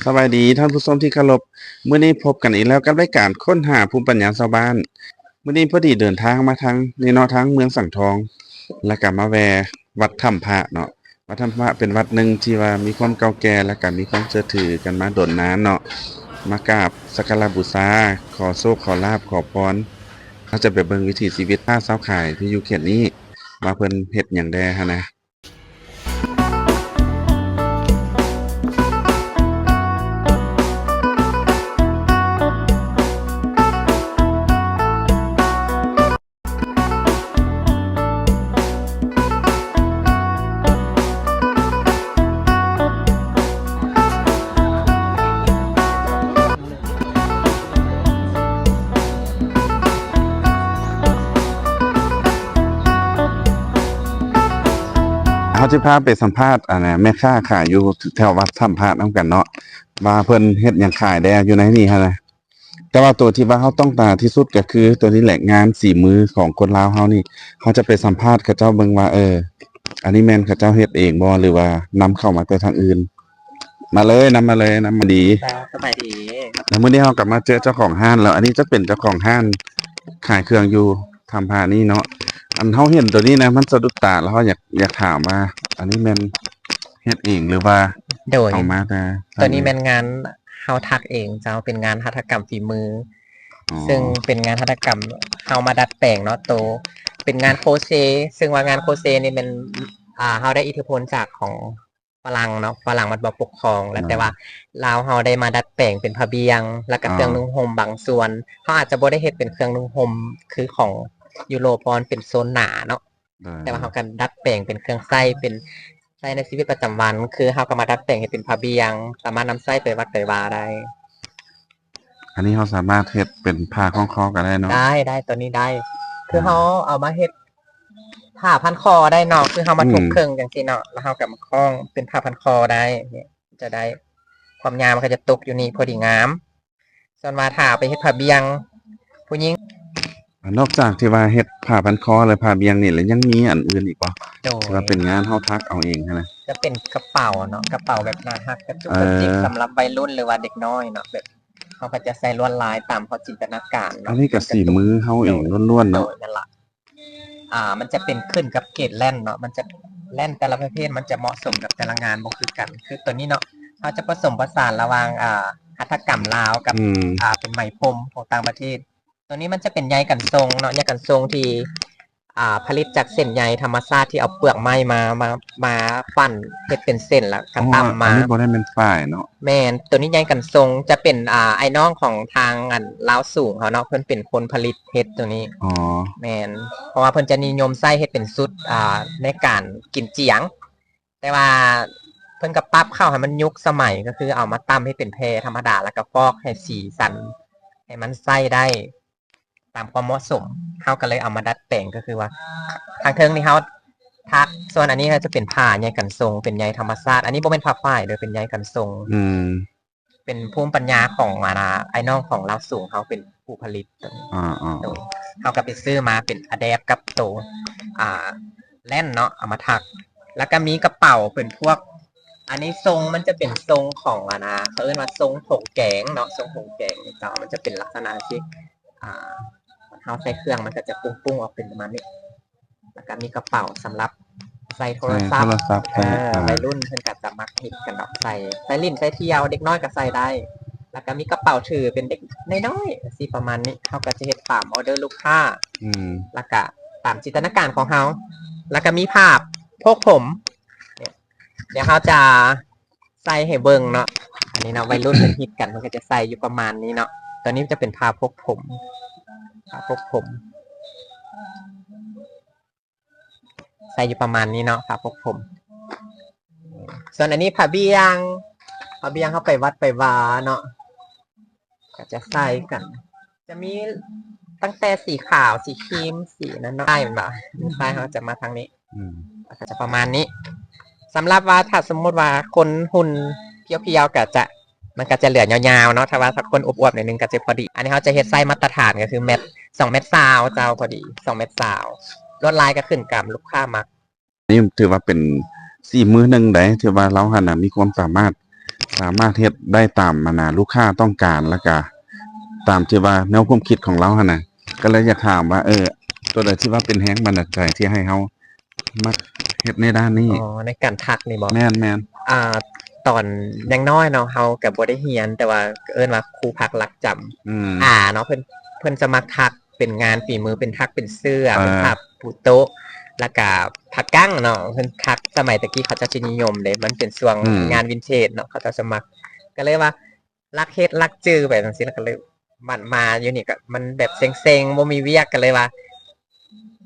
ສະບາຍດີທ່ານຜູ້ຊົມທີ່ເຄົາລົບ, ມື້ນີ້ພົບກັນອີກແລ້ວກັບລາຍການຄົ້ນຫາພູມປັນຍາຊາວບ້ານ. ມື້ນີ້ພໍດີເດີນທາງມາທາງນີ້ເນາະ ທາງເມືອງສັງທອງ ແລ້ວກໍມາແວ່ວັດຖ້ຳພະເນາະ. ວັດຖ້ຳພະເປັນວັດໜຶ່ງທີ່ວ່າມີຄວາມເກົ່າແກ່ ແລ້ວກໍມີຄວາມເຊື່ອຖືກັນມາດົນນານເນາະ, ມາກາບສັກກາລະບູຊາ, ຂໍໂຊກຂໍລາບ ຂໍພອນ. ເຮົາຈະໄປເບິ່ງວິຖີຊີວິດຄ້າຊາວຂາຍທີ່ຢູ່ເຂດນີ້ ວ່າເພິ່ນເຮັດຫຍັງແດ່ຫັ້ນນະ. ເຮົາຊິພາໄປສຳພາດ ອັນນະ ແມ່ຄ້າຂາຍຢູ່ແຖວວັດຖ້ຳພະນຳກັນເນາະ ວ່າເພິ່ນເຮັດຫຍັງຂາຍແດ່ຢູ່ໃນນີ້ຫັ້ນນະ. ແຕ່ວ່າໂຕທີ່ວ່າເຮົາຕ້ອງຕາທີ່ສຸດກໍຄືໂຕນີ້ແຫຼະ ງານສີມືຂອງຄົນລາວເຮົານີ້. ເຮົາຈະໄປສຳພາດເຂົາເຈົ້າເບິ່ງວ່າ ເອີ ອັນນີ້ແມ່ນເຂົາເຈົ້າເຮັດເອງບໍ່ ຫຼືວ່ານຳເຂົ້າມາແຕ່ທາງອື່ນ. ມາເລີຍ ນຳມາເລີຍ ນຳມາດີ. ເຈົ້າ ສະບາຍດີ. ແລ້ວມື້ນີ້ເຮົາກໍມາເຈີເຈົ້າຂອງຮ້ານແລ້ວ. ອັນນີ້ຈະເປັນເຈົ້າຂອງຮ້ານຂາຍເຄື່ອງຢູ່ຖ້ຳພະນີ້ເນາະ. ອັນເຮົາເຫັນໂຕນີ້ນະ ມັນສະດຸດຕາ ແລ້ວເຮົາຢາກ ຢາກຖາມວ່າ ອັນນີ້ແມ່ນເຮັດເອງ ຫຼືວ່າ ໂດຍ ເອົາມາແຕ່ ໂຕນີ້ແມ່ນງານເຮົາຖັກເອງເຈົ້າ, ເປັນງານຫັດຖະກຳຝີມື. ອໍ ເຊິ່ງເປັນງານຫັດຖະກຳເຮົາມາດັດແປງເນາະ ໂຕເປັນງານໂຄເຊ. ເຊິ່ງວ່າງານໂຄເຊນີ້ແມ່ນ ອ່າ ເຮົາໄດ້ອິດທິພົນຈາກຂອງຝຣັ່ງເນາະ, ຝຣັ່ງມັນບໍ່ປົກຄອງ ແລ້ວ ອ່າ ແຕ່ວ່າລາວເຮົາໄດ້ມາດັດແປງເປັນຜ້າບ່ຽງ ແລ້ວກໍ ອ່າ ເຄື່ອງນຸ່ງຫົ່ມບາງສ່ວນ. ເຮົາອາດຈະບໍ່ໄດ້ເຮັດເປັນເຄື່ອງນຸ່ງຫົ່ມຄືຂອງຢູໂຣບ ເພາະມັນເປັນໂຊນໜາເນາະ. ໂດຍ ແຕ່ວ່າເຮົາກໍດັດແປງເປັນເຄື່ອງໃຊ້ ເປັນໃຊ້ໃນຊີວິດປະຈຳວັນ. ຄືເຮົາກໍມາດັດແປງໃຫ້ເປັນຜ້າບ່ຽງ ສາມາດນຳໃຊ້ໄປວັດໄປວາໄດ້. ອັນນີ້ເຮົາສາມາດເຮັດເປັນຜ້າຄ້ອງຄໍກໍໄດ້ເນາະ? ໄດ້ ໄດ້ ໂຕນີ້ໄດ້. ຄື ອ່າ ເຮົາເອົາມາເຮັດຜ້າພັນຄໍໄດ້ເນາະ, ຄືເຮົາມາ ອືມ ທຸບເຄິ່ງຈັ່ງຊີ້ເນາະ ແລ້ວເຮົາກໍມາຄ້ອງເປັນຜ້າພັນຄໍໄດ້. ນີ້ຈະໄດ້ ຄວາມຍາວມັນກໍຈະຕົກຢູ່ນີ້ພໍດີງາມ. ສ່ວນວ່າຖ້າເອົາໄປເຮັດຜ້າບ່ຽງຜູ້ຍິງ. ນອກຈາກທີ່ວ່າເຮັດຜ້າພັນຄໍ ແລະ ຜ້າບ່ຽງນີ້ ແລ້ວຍັງມີອັນອື່ນອີກບໍ່? ໂດຍ ທີ່ວ່າເປັນງານເຮົາຖັກເອົາເອງຫັ້ນນະ? ຈະເປັນກະເປົາເນາະ, ກະເປົາແບບໜ້າຮັກ ກະຈຸກກະຈິກ ເອີ ສຳລັບໄວລຸ້ນ ຫຼືວ່າເດັກນ້ອຍເນາະ, ແບບເຮົາກໍຈະໃສ່ລວດລາຍຕາມເຮົາຈິນຕະນາການເນາະ. ອັນນີ້ກໍສີມືເຮົາເອງລ້ວນໆເນາະ? ໂດຍ ນັ້ນລະ. ອ່າ ມັນຈະເປັນຂຶ້ນກັບເກດແລ່ນເນາະ, ມັນຈະ ແລ່ນແຕ່ລະປະເພດມັນຈະເໝາະສົມກັບແຕ່ລະງານບໍ່ຄືກັນ. ຄືໂຕນີ້ເນາະ ເຮົາຈະປະສົມປະສານລະຫວ່າງ ອ່າ ຫັດຖະກຳລາວກັບ ອືມ ອ່າ ເປັນໄໝພົມຂອງຕ່າງປະເທດ. ໂຕນີ້ມັນຈະເປັນໃຍກັນຊົງເນາະ, ໃຍກັນຊົງທີ່ ອ່າ ຜະລິດຈາກເສັ້ນໃຍທຳມະຊາດທີ່ເອົາເປືອກໄມ້ມາ ມາ ມາປັ້ນເຮັດເປັນເສັ້ນ ແລ້ວກໍ ອໍ ຕຳມາ. ອັນນີ້ບໍ່ໄດ້ແມ່ນຝ້າຍເນາະ? ແມ່ນ, ໂຕນີ້ໃຍກັນຊົງ ຈະເປັນ ອ່າ ອ້າຍນ້ອງຂອງທາງ ອັນ ລາວສູງເຮົາເນາະ, ເພິ່ນເປັນຄົນຜະລິດ ເຮັດໂຕນີ້. ອໍ ແມ່ນ, ເພາະວ່າເພິ່ນຈະນິຍົມໃຊ້ເຮັດເປັນຊຸດ ອ່າ ໃນການກິນຈຽງ, ແຕ່ວ່າເພິ່ນກໍປັບເຂົ້າໃຫ້ມັນຍຸກສະໄໝ, ກໍຄືເອົາມາຕ່ຳໃຫ້ເປັນແຜ່ທຳມະດາ ແລ້ວກໍຟອກໃຫ້ສີສັນ ໃຫ້ມັນໃຊ້ໄດ້ຕາມຄວາມເໝາະສົມ. ເຮົາກໍເລີຍເອົາມາດັດແປງ, ກໍຄືວ່າ ທາງເທິງນີ້ເຮົາຖັກ, ສ່ວນອັນນີ້ກໍຈະເປັນຜ້າໃຍກັນຊົງ ເປັນໃຍທຳມະຊາດ. ອັນນີ້ບໍ່ແມ່ນຜ້າຝ້າຍເດີ້, ເປັນໃຍກັນຊົງ. ອືມ. ເປັນພູມປັນຍາຂອງ ອັນນ່າ ອ້າຍນ້ອງຂອງລາວສູງເຮົາເປັນຜູ້ຜະລິດໂຕນີ້. ອ່າໆ ໂດຍ ເຮົາກໍໄປຊື້ມາເປັນອາແດບກັບໂຕ ອ່າ ແລ່ນເນາະ ເອົາມາຖັກ. ແລ້ວກໍມີກະເປົາເປັນພວກ ອັນນີ້ຊົງ ມັນຈະເປັນຊົງຂອງ ອັນນ່າ ເຂົາເອີ້ນວ່າຊົງຖົງແກງເນາະ, ຊົງຖົງແກງນີ້ເຈົ້າ ມັນຈະເປັນລັກສະນະທີ່ ອ່າ ເຮົາໃສ່ເຄື່ອງ ມັນກໍຈະປຸ້ງໆອອກເປັນປະມານນີ້. ແລ້ວກໍມີກະເປົາສຳລັບໃສ່ໂທລະສັບ ໃສ່ໂທລະສັບ ເອີ ໃສ່ ອ່າ ໄວລຸ້ນເພິ່ນກໍຈະມັກເຮັດກັນດອກ ໃສ່ ໃສ່ຫຼິ້ນໃສ່ທ່ຽວ, ເດັກນ້ອຍກໍໃສ່ໄດ້. ແລ້ວກໍມີກະເປົາຖືເປັນເດັກນ້ອຍໆ ຊິປະມານນີ້. ເຮົາກໍຈະເຮັດຕາມອໍເດີລູກຄ້າ ອືມ ແລ້ວກໍຕາມຈິນຕະນາການຂອງເຮົາ. ແລ້ວກໍມີຜ້າພົກຜົມ ດຽວເຮົາຈະໃສ່ໃຫ້ເບິ່ງເນາະ. ອັນນີ້ເນາະ ໄວລຸ້ນເພິ່ນຮິດກັນ ເພິ່ນກໍຈະໃສ່ຢູ່ປະມານນີ້ເນາະ. ຕົວນີ້ຈະເປັນຜ້າພົກຜົມ ຜ້າພົກຜົມ ໃສ່ຢູ່ປະມານນີ້ເນາະ ຜ້າປົກຜົມ. ສ່ວນອັນນີ້ຜ້າບ່ຽງ ຜ້າບ່ຽງເຮົາໄປວັດໄປວາເນາະ ກໍຈະໃສ່ກັນ ຈະມີຕັ້ງແຕ່ສີຂາວ ສີຄຣີມ ສີນັ້ນເນາະ ປ້າຍແມ່ນບໍ່? ປ້າຍເຮົາຈະມາທາງນີ້ ອືມ ກໍຈະປະມານນີ້. ສຳລັບວ່າຖ້າສົມມຸດວ່າຄົນຫຸ່ນພຽວໆ ກໍຈະ ມັນກໍຈະເຫຼືອຍາວໆເນາະ, ຖ້າວ່າຖ້າຄົນອວບໆໜ້ອຍໜຶ່ງກໍຈະພໍດີ. ອັນນີ້ເຮົາຈະເຮັດໄຊມາດຕະຖານ ກໍຄືແມັດ ສອງແມັດຊາວເຈົ້າ, ພໍດີສອງແມັດຊາວ. ລວດລາຍກໍຂຶ້ນກັບລູກຄ້າມັກ. ນີ້ຖືວ່າເປັນສີມືໜຶ່ງໃດ ທີ່ວ່າລາວຫັ້ນນະມີຄວາມສາມາດ ສາມາດເຮັດໄດ້ຕາມອັນນ່າລູກຄ້າຕ້ອງການ ແລ້ວກະຕາມທີ່ວ່າແນວຄວາມຄິດຂອງລາວຫັ້ນນະ. ກໍເລີຍຢາກຖາມວ່າ ເອີ ຕົວໃດທີ່ວ່າເປັນແຮງບັນດານໃຈທີ່ໃຫ້ເຮົາມັກເຮັດໃນດ້ານນີ້? ອໍ ໃນການຖັກນີ້ບໍ? ແມ່ນໆ. ອ່າ ຕອນຍັງນ້ອຍເນາະ ເຮົາກໍບໍ່ໄດ້ຮຽນ ແຕ່ວ່າເອີ້ນວ່າຄູພັກລັກຈຳ ອາເນາະ ເພິ່ນ ເພິ່ນຈະມັກຖັກ ເປັນງານຝີມື ເປັນຖັກເປັນເສື້ອ ເປັນຜ້າປູໂຕະ ແລ້ວກະຜ້າກັ້ງເນາະ ເພິ່ນຖັກ ສະໄໝແຕ່ກີ້ເຂົາເຈົ້າຊິນິຍົມເດ້ ມັນເປັນຊ່ວງງານວິນເທຈເນາະ ເຂົາເຈົ້າສະໝັກ ກໍເລີຍວ່າລັກເຮັດລັກຈື່ໄປຈັ່ງຊີ້ ແລ້ວກໍເລີຍມາ ມາຢູ່ນີ້ກໍມັນແບບເຊັງໆ ບໍ່ມີວຽກ ກໍເລີຍວ່າ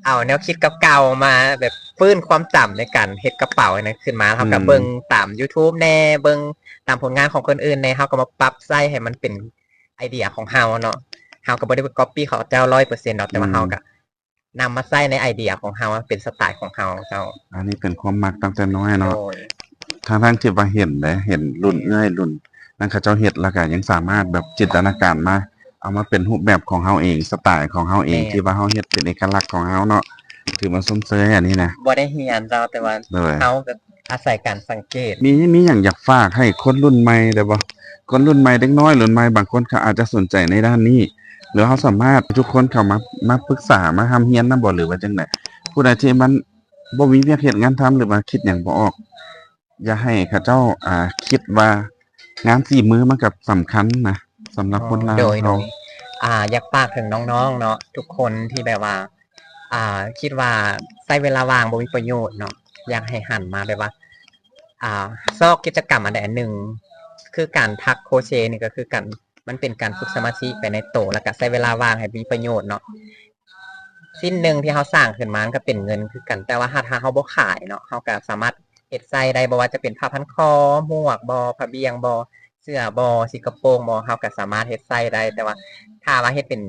ເອົາແນວຄິດເກົ່າໆ ມາແບບຟື້ນຄວາມຈຳໃນການເຮັດກະເປົາຫັ້ນນະຂຶ້ນມາ ເຮົາກໍເບິ່ງຕາມ YouTube ແດ່ ເບິ່ງຕາມຜົນງານຂອງຄົນອື່ນແດ່ ເຮົາກໍມາປັບໃຊ້ໃຫ້ມັນເປັນ ໄອເດຍຂອງເຮົາເນາະ ເຮົາກໍບໍ່ໄດ້ໄປກັອບປີ້ເຂົາເຈົ້າຮ້ອຍເປີເຊັນດອກ ແຕ່ວ່າເຮົາກໍນຳມາໃຊ້ໃນໄອເດຍຂອງເຮົາ ເປັນສະໄຕຂອງເຮົາເຈົ້າ. ອັນນີ້ເປັນຄວາມມັກຕັ້ງແຕ່ນ້ອຍເນາະ ໂດຍ ທັງໆທີ່ວ່າເຫັນເດ້ ເຫັນລຸ້ນເອື້ອຍລຸ້ນນັ້ນເຂົາເຈົ້າເຮັດ ແລ້ວກໍຍັງສາມາດແບບຈິນຕະນາການມາ ເອົາມາເປັນຮູບແບບຂອງເຮົາເອງ ສະໄຕຂອງເຮົາເອງ ແມ່ນ ທີ່ວ່າເຮົາເຮັດເປັນເອກະລັກຂອງເຮົາເນາະ ຖືວ່າຊົມເຊີຍອັນນີ້ນະ. ບໍ່ໄດ້ຮຽນເຈົ້າ ແຕ່ວ່າ ໂດຍ ເຮົາກໍອາໄສການສັງເກດ. ມີ ມີຫຍັງຢາກຝາກໃຫ້ຄົນລຸ້ນໃໝ່ໄດ້ບໍ່? ຄົນລຸ້ນໃໝ່ ເດັກນ້ອຍລຸ້ນໃໝ່ ບາງຄົນເຂົາອາດຈະສົນໃຈໃນດ້ານນີ້ ຫຼືເຮົາສາມາດໃຫ້ທຸກຄົນເຂົ້າມາ ມາປຶກສາ ມາຮ່ຳຮຽນນຳບໍ່ ຫຼືວ່າຈັ່ງໃດ? ຜູ້ໃດທີ່ມັນບໍ່ມີວຽກເຮັດງານທຳ ຫຼືວ່າຄິດຫຍັງບໍ່ອອກ ຢ່າໃຫ້ເຂົາເຈົ້າ ອ່າ ຄິດວ່າງານສີມືມັນກໍສຳຄັນນະ ສຳລັບຄົນລາວເຮົາ. ໂດຍ ໂດຍ ອ່າ ຢາກຝາກເຖິງນ້ອງໆເນາະ ທຸກຄົນທີ່ແບບວ່າ ອ່າ ຄິດວ່າໃຊ້ເວລາວ່າງບໍ່ມີປະໂຫຍດເນາະ ຢາກໃຫ້ຫັນມາແບບວ່າ ອ່າ ຊອກກິດຈະກຳອັນໃດອັນໜຶ່ງ ຄືການຖັກໂຄເຊນີ້ກໍຄືກັນ ມັນເປັນການຝຶກສະມາທິໄປໃນໂຕ ແລ້ວກໍໃຊ້ເວລາວ່າງໃຫ້ມີປະໂຫຍດເນາະ. ສິ້ນໜຶ່ງທີ່ເຮົາສ້າງຂຶ້ນມາ ມັນກໍເປັນເງິນຄືກັນ ແຕ່ວ່າຖ້າ ຖ້າເຮົາບໍ່ຂາຍເນາະ ເຮົາກໍສາມາດເຮັດໃຊ້ໄດ້ ບໍ່ວ່າຈະເປັນຜ້າພັນຄໍ ໝວກບໍ ຜ້າບ່ຽງບໍ ເສື້ອບໍ ຊິກະໂປງບໍ ເຮົາກໍສາມາດເຮັດໃຊ້ໄດ້ ແຕ່ວ່າຖ້າວ່າເຮັດເປັນ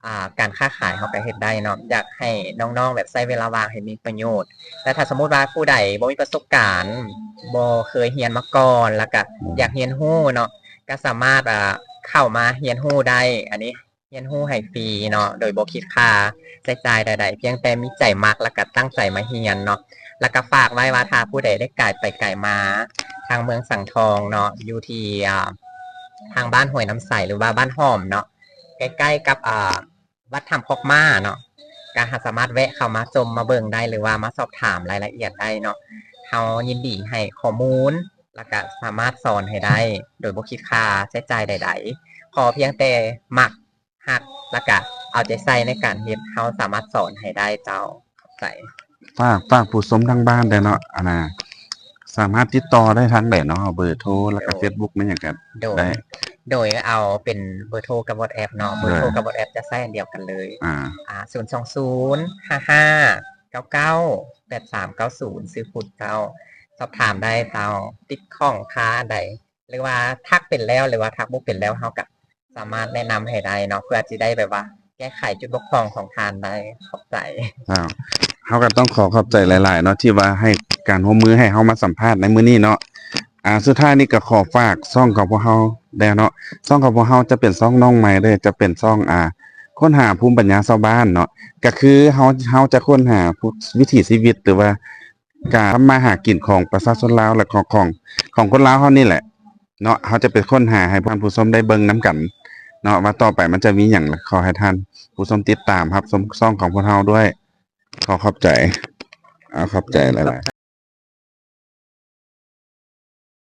ອ່າ ການຄ້າຂາຍເຮົາກໍເຮັດໄດ້ເນາະ. ຢາກໃຫ້ນ້ອງໆແບບໃຊ້ເວລາວ່າງໃຫ້ມີປະໂຫຍດ ແລະ ຖ້າສົມມຸດວ່າຜູ້ໃດບໍ່ມີປະສົບການ ບໍ່ເຄີຍຮຽນມາກ່ອນ ແລ້ວກະ ອືມ ຢາກຮຽນຮູ້ເນາະ ກໍສາມາດ ອ່າ ເຂົ້າມາຮຽນຮູ້ໄດ້ ອັນນີ້ຮຽນຮູ້ໃຫ້ຟຣີເນາະ ໂດຍບໍ່ຄິດຄ່າໃຊ້ຈ່າຍໃດໆ ພຽງແຕ່ມີໃຈມັກ ແລ້ວກະຕັ້ງໃຈມາຮຽນເນາະ. ແລ້ວກະຝາກໄວ້ວ່າ ຖ້າຜູ້ໃດໄດ້ກາຍໄປກາຍມາທາງເມືອງສັງທອງເນາະ ຢູ່ທີ່ ອ່າ ທາງບ້ານຫ້ວຍນ້ຳໃສ ຫຼືວ່າບ້ານຫ້ອມເນາະ ໃກ້ໆກັບ ອ່າ ວັດຖ້ຳຄອກມ້າເນາະ ກໍສາມາດແວະເຂົ້າມາຊົມມາເບິ່ງໄດ້ ຫຼືວ່າມາສອບຖາມລາຍລະອຽດໄດ້ເນາະ. ເຮົາຍິນດີໃຫ້ຂໍ້ມູນ ແລ້ວກະສາມາດສອນໃຫ້ໄດ້ ໂດຍບໍ່ຄິດຄ່າໃຊ້ຈ່າຍໃດໆ ຂໍພຽງແຕ່ມັກ ຮັກ ແລ້ວກະເອົາໃຈໃສ່ໃນການເຮັດ ເຮົາສາມາດສອນໃຫ້ໄດ້ເຈົ້າ. ຂອບໃຈ. ຝາກ ຝາກຜູ້ຊົມທາງບ້ານແດ່ເນາະ ອັນນ່າ ສາມາດຕິດຕໍ່ໄດ້ທາງໃດເນາະ? ເບີໂທ ແລ້ວກະເຟສບຸກແມ່ນຫຍັງກະໄດ້. ໂດຍ ໂດຍ ເອົາເປັນເບີໂທກັບວັອດແອັບເນາະ. ເບີໂທກັບວັອດແອັບຈະໃຊ້ອັນດຽວກັນເລີຍ. ອ່າ ສູນສອງສູນ ຫ້າຫ້າ ເກົ້າເກົ້າ ແປດສາມເກົ້າສູນ ຊື່ພຸດເຈົ້າ. ສອບຖາມໄດ້ເຈົ້າ ຕິດຂ້ອງຄາອັນໃດ ຫຼືວ່າທັກເປັນແລ້ວ ຫຼືວ່າທັກບໍ່ເປັນແລ້ວ ເຮົາກະສາມາດແນະນຳໃຫ້ໄດ້ເນາະ ເພື່ອຊິໄດ້ແບບວ່າແກ້ໄຂຈຸດບົກຜ່ອງຂອງທ່ານໄດ້. ຂອບໃຈ. ເຮົາກໍຕ້ອງຂໍຂອບໃຈຫຼາຍໆເນາະ ທີ່ວ່າໃຫ້ການຮ່ວມມືໃຫ້ເຮົາມາສຳພາດໃນມື້ນີ້ເນາະ. ອ່າ ສຸດທ້າຍນີ້ກໍຂໍຝາກຊ່ອງຂອງພວກເຮົາແດ່ເນາະ. ຊ່ອງຂອງພວກເຮົາຈະເປັນຊ່ອງນ້ອງໃໝ່ເດ້ ຈະເປັນຊ່ອງ ອ່າ ຄົ້ນຫາພູມປັນຍາຊາວບ້ານເນາະ. ກໍຄືເຮົາ ເຮົາຈະຄົ້ນຫາ ວິຖີຊີວິດ ຫຼືວ່າ ການທຳມາຫາກິນຂອງປະຊາຊົນລາວ ແລະ ຂອງ ຂອງ ຂອງຄົນລາວເຮົານີ້ແຫຼະເນາະ. ເຮົາຈະໄປຄົ້ນຫາໃຫ້ທ່ານຜູ້ຊົມໄດ້ເບິ່ງນຳກັນເນາະ ວ່າຕໍ່ໄປມັນຈະມີຫຍັງ. ຂໍໃຫ້ທ່ານຜູ້ຊົມຕິດຕາມຮັບຊົມຊ່ອງຂອງພວກເຮົາດ້ວຍ. ຂໍຂອບໃຈ. ເອົາ ຂອບໃຈຫຼາຍໆ.